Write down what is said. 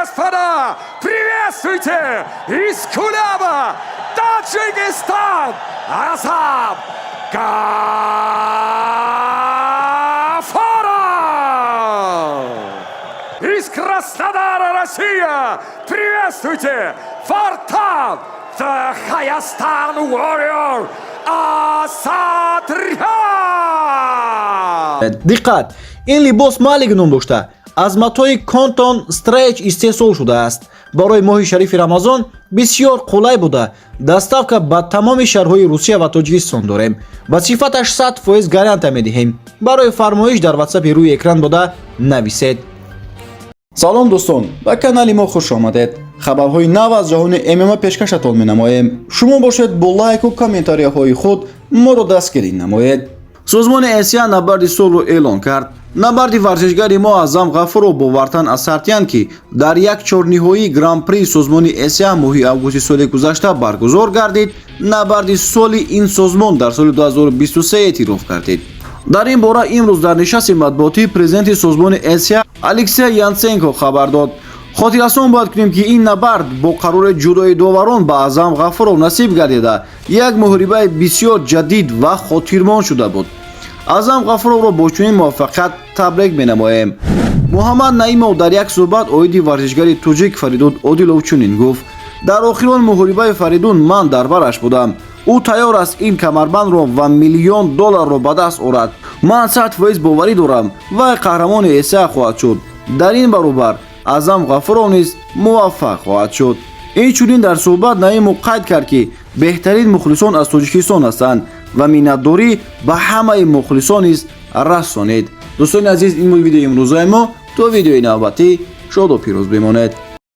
господа, приветствуйте из Куляба, Таджикистан, Азам Гафаров! Из Краснодара, Россия, приветствуйте, Вартан, The Hayastan Warrior, Асатрян! Диққат, ин либос Малик ном дошта, аз матои cotton stretch истеҳсол шудааст. Барои моҳи шарифи Рамазон бисёр қулай буда, доставка ба тамоми шаҳрҳои Русия ва Тоҷикистон дорем. Ба сифаташ 100% гарантия медиҳем. Барои фармоиш дар Ватсапи рӯи экран дода нависед. Салом, дӯстон, ба канали мо хуш омадед. Хабарҳои нав аз ҷаҳони ММА пешкашатон менамоем. Шумо бошед, бо лайку комментарияҳои худ моро дастгирӣ намоед. Созмони АСА набарди солро эълон кард. Набарди варзишгари мо Аъзам Ғафуров бо Вартан Асартян, ки дар як чорниҳоии Гран-при созмони АСА моҳи августи соли гузашта баргузор гардид, набарди соли ин созмон дар соли 2023 эътироф гардид. Дар ин бора имрӯз дар нишасти матбуотӣ президенти созмони АСА Алексей Янценко хабар дод. Хотиррасон бояд кунем, ки ин набард бо қарори ҷудои доварон ба Аъзам Ғафуров насиб гардида, як муҳорибаи бисёр ҷадид ва хотирмон шуда буд. Аъзам Ғафуровро бо чунин муваффақият табрик менамоем. Муҳаммад Наимов дар як суҳбат оиди варзишгари тоҷик Фаридун Одилов чунин гуфт: «Дар охирон муҳорибаи Фаридун ман дар бараш будам. Ӯ тайёр аст ин камарбандро ва миллион долларро ба даст орад. Ман 100% боварӣ дорам, вай қаҳрамони АСА хоҳад шуд. Дар ин баробар Аъзам Ғафуров низ муваффақ хоҳад шуд». Инчунин дар суҳбат Наимов қайд кард, ки беҳтарин мухлисон аз Тоҷикистон ҳастанд ва миннатдорӣ ба ҳамаи мухлисон низ расонид. Дӯстони азиз, ин буд видеои имрӯзаи мо. То видеои навбатӣ шоду пирӯз бимонед.